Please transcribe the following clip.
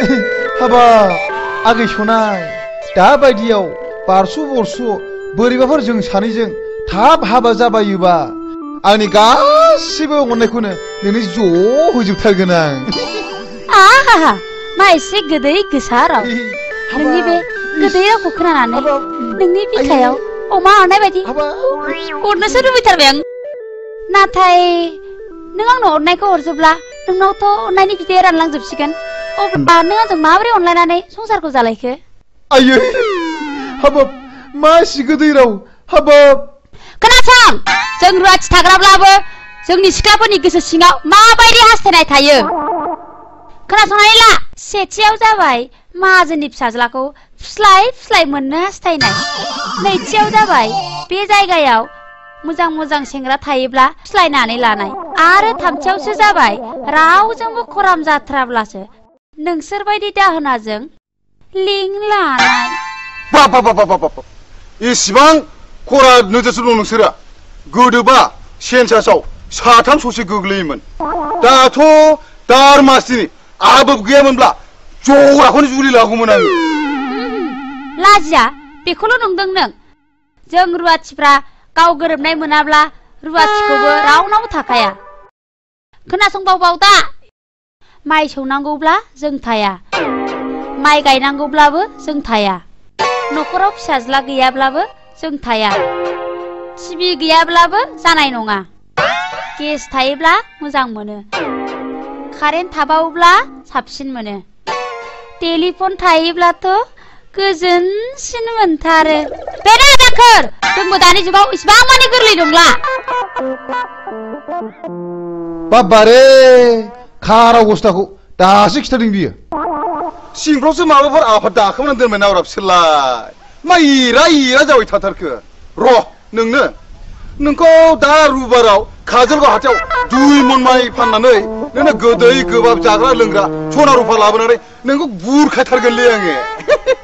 हाबा आगै सनाय दा बायदियाव बारस' बरस' बोरैबाफोर जों सानैजों थाब हाबा जाबायोबा आंनि गासिबो अननायखौनो नोंनो ज' होजोबथारगोन आं। आहा मा एसे गोदै गोसा राव नोंनि बे गोदै रावखौ खोनानानै नोंनि बिखायाव अमा अरनाय बायदि अरनोसो लुबैथारबाय आं। नाथाय नों आंनो अरनायखौ हरजोबब्ला नोंनावथ' अननायनि बिदैया रानलांजोबसिगोन। अब्ला नों आंजों माबोरै अनलायनानै संसारखौ जालायखो? आयै हाबाब मा एसे गोदै राव हाबाब। खोनासं जों रुवाथि थाग्राब्लाबो जोंनि सिख्लाफोरनि गोसो सिङाव माबायदि हास्थायनाय थायो खोनासंनानै ला। सेथियाव जाबाय माहाजोननि फिसाज्लाखौ फुस्लाय फुस्लाय मोननो हास्थायनाय। नैथियाव जाबाय बे जायगायाव मोजां मोजां सेंग्रा थायोब्ला फुस्लायनानै लानाय। आरो थामथियावसो जाबाय रावजोंबो खराम जाथ्राब्लासो नोंसोरबायदि दाहोनाजों लिं लानाय। बाब इसिबां खरा नोजोरसो दं नोंसोरा। गोदोबा सेन्सासाव साथाम ससे गोग्लैयोमोन। दाथ' दार मासनि आबोब गैयामोनब्ला जग्राखौनो जुलि लागौमोन आङो। लाजिया बेखौल' नंदों नों। जों रुवाथिफ्रा गाव गोरोबनाय मोनाब्ला रुवाथिखौबो रावनावबो थाखाया। खोनासंबाव दा माइ सौनांगौब्ला जों थाया, माइ गायनांगौब्लाबो जों थाया, न'खराव फिसाज्ला गैयाब्लाबो जों थाया, टिभि गैयाब्लाबो जानाय नङा, गेस थायोब्ला मोजां मोनो, कारेन्ट थाबावोब्ला साबसिन मोनो, टेलिफन थायोब्लाथ' गोजोनसिन मोनथारो। बेना दाखोर जोंबो दानि जुगाव इसिबां मानि गोरलै नंला। बाबारे खाराव गस्लाखौ दासो खिथादों बियो। सिंफ्रावसो माबाफोर आफाद दाखोमनानै दोनबाय नाब्रा बिसोरलाय। मा इरा जाबाय थाथारखो। र' नोंखौ दा रुबाराव काजलगाव हाथायाव 2 मन माइ फाननानै नोंनो गोदै गोबाब जाग्रा लोंग्रा सना रुफा लाबोनानै नोंखौ बुरखायथारगोनलै आङो।